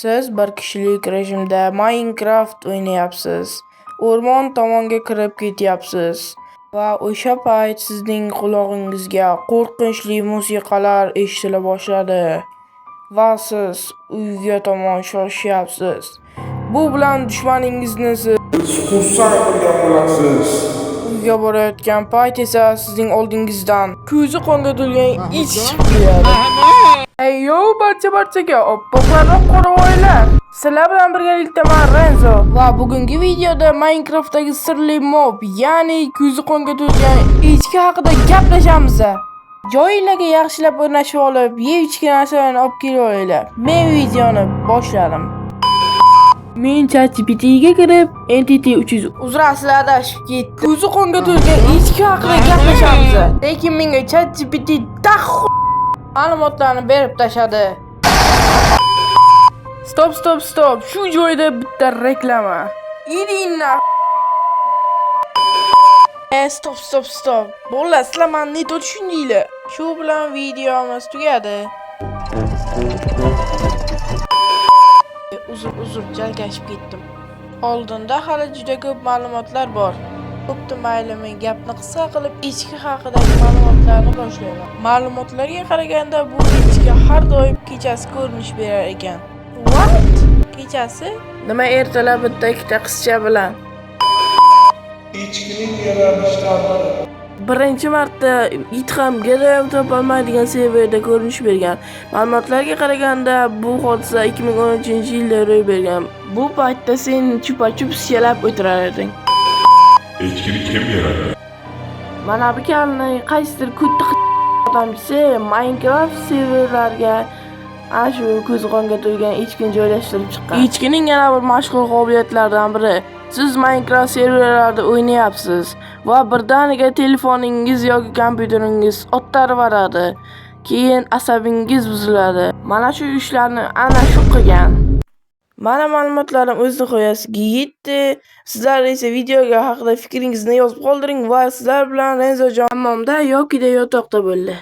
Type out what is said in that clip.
Siz bir kishilik rejimda Minecraft o'ynayapsiz. O'rmon tomonga kirib ketyapsiz va o'sha payt sizning qulog'ingizga qo'rqinchli musiqalar eshitila boshladi va siz uyga tomon shoshyapsiz. Bu bilan dushmaningizni siz Xursand qilgan bo'lasiz. Uyga borayotgan payt esa sizning oldingizdan ko'zi qonga to'lgan it chiqib keladi. Eyyo, barcha barchaga oppoqlar va qoravoylar. Sizlar bilan birgalikda man Renzo va bugungi videoda Minecraftdagi sirli mob, ya'ni ko'zi qonga to'lgan echki haqida gaplashamiz. Joyinglarga yaxshilab o'rnashib olib, yeb ichgan narsalarni olib kelib olinglar. Men videoni boshladim. Men ChatGPTga kirib, Entity 300 uzra, sizlar adashib ketdi. Ko'zi qonga to'lgan echki haqida gaplashamiz. Lekin menga ChatGPT daho ma'lumotlarni berib tashladi. Стоп, стоп, стоп. Shu joyda bitta reklama. Иди на. E, стоп, стоп, стоп. Bolalar, sizlar mani не tushundinglar. Shu bilan videomiz tugadi. Uzr, uzr, chalkashib ketdim. Oldinda hali juda ko'p ma'lumotlar bor. Bo'pti, mayli, men gapni qisqa qilib, echki haqidagi ma'lumotlarni boshlayman. Ma'lumotlarga qaraganda, bu echki har doim kechasi ko'rinish berar ekan. What? Kechasi? Nima, ertalab bitta ikkita qizcha bilan? Echkining yaralish tarixi. Birinchi marta it ham, gado ham topolmaydigan serverda ko'rinish bergan. Ma'lumotlarga qaraganda, bu hodisa 2013-yilda ro'y bergan. Bu paytda sen chupa-chups yalab o'tirar eding. Echkini kim yaratdi? Mana bu kalni qaysidir ko'tti odamchisi Minecraft serverlarga ana shu ko'zi qonga to'lgan echkini joylashtirib chiqqan. Echkining yana bir mashhur qobiliyatlaridan biri: siz Minecraft serverlarida o'ynayapsiz va birdaniga telefoningiz yoki kompyuteringiz ottarib yuboradi. Keyin asabingiz buziladi. Mana shu ishlarni ana shu qilgan. Mana, ma'lumotlarim o'z nihoyasiga yetdi. Sizlar esa videoga haqida fikringizni yozib qoldiring va sizlar bilan Renzo hammomda yokida yotoqda bo'ldi.